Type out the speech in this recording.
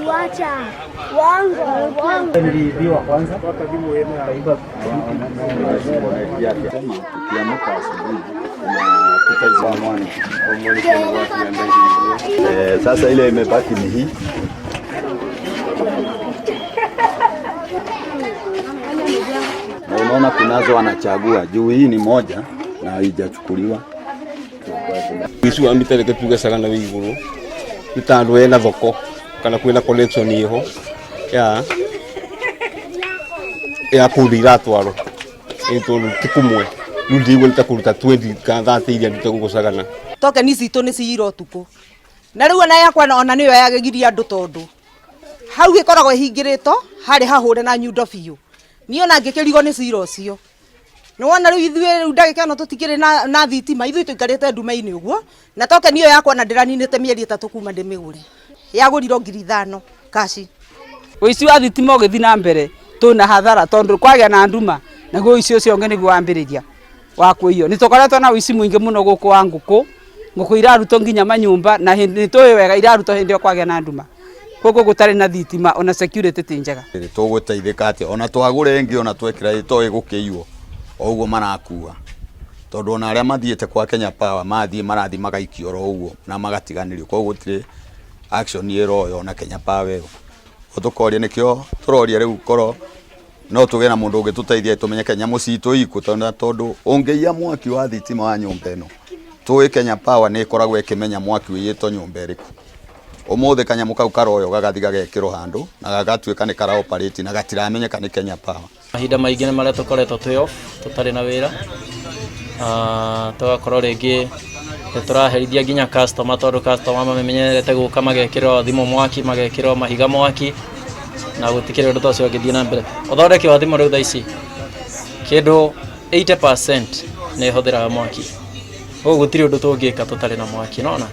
Wacha. Wango, wango. Niliibiwa kwanza, kaiba. Tukiamka asubuhi tunakuta sasa ile imebaki ni hii. Na unaona kunazo wanachagua juu hii ni moja na haijachukuliwa. Ũici wa mita reke tuge cagana wĩ igũrũ nĩ ta andũ ena thoko kana kwĩna connection ĩho ya kũndũ iratwarwo. Ĩ tondũ ti kũmwe rĩu ndĩigua nĩ ta kũruta 20 kana 30 iria ndute gũkũ Sagana. Tokeni citũ nĩ ciirwo ũtukũ na rĩu ona yakwa ona nĩyo yagegirie andũ tondũ hau ĩkoragwo ĩhingĩrĩtwo harĩ hahũre na nyundo biũ. Niĩ ona ngĩkĩrigwo nĩ cira ũcio. Nĩ wona rĩu ithuĩ rĩu ndagĩka ĩno tũtikĩrĩ na thitima, ithuĩ tũikarĩte nduma-inĩ ũguo, na tokeni ĩyo yakwa ona ndĩraninĩte mĩeri 3 kuma ndĩmĩgũre. Yagũrirwo 5,000 kaci. Ũici wa thitima ũgĩthiĩ na mbere twĩna hathara tondũ kwagĩa na nduma naguo ũici ũcio ũngĩ nĩguo wambĩrĩria wa kũiywo. Nĩ tũkoretwo na ũici mũingĩ mũno gũkũ wa ngũkũ, ngũkũ irarutwo nginya manyũmba na nĩ tũĩ wega irarutwo hĩndĩ ĩyo kwagĩa na nduma. Koguo gũtarĩ na thitima ona security ti njega. Tũgũteithĩka atĩa ona twagũra ĩngĩ ona twekĩra to ĩgũkĩiywo o ũguo marakua tondũ ona arĩa mathiĩte kwa Kenya Power mathiĩ marathiĩ magaikio oro ũguo na magatiganĩrio, koguo gũtirĩ action ĩroywo na Kenya Power ĩyo. Tũkoria nĩkĩo tũroria rĩu korwo no tũgĩe na mũndũ ũngĩtũteithia tũmenye nyamũ citũ ikũ tondũ ũngĩiya mwaki wa thitima wa nyũmba ĩno tũĩ Kenya Power nĩ ĩkoragwo ĩkĩmenya mwaki ũiyĩtwo nyũmba ĩrĩkũ. Ũmũthĩ kanyamũ kau karoywo gagathiĩ gagekĩrwo handũ na gagatuĩka nĩ kara operate na gatiramenyeka nĩ Kenya Power. Mahinda maingĩ nĩ marĩa tũkoretwo twĩ off tũtarĩ na wĩra, tũgakorwo rĩngĩ nĩ tũraherithia nginya customer tondũ customer mamenyerete gũka magekĩrwo thimũ mwaki, magekĩrwo mahiga mwaki na gũtikĩrĩ ũndũ ta ũcio ũngĩthiĩ na mbere. Ũthondeki wa thimũ rĩu thaa ici kĩndũ 80% nĩ ĩhũthĩraga mwaki, koguo gũtirĩ ũndũ tũngĩka tũtarĩ na mwaki, nĩwona.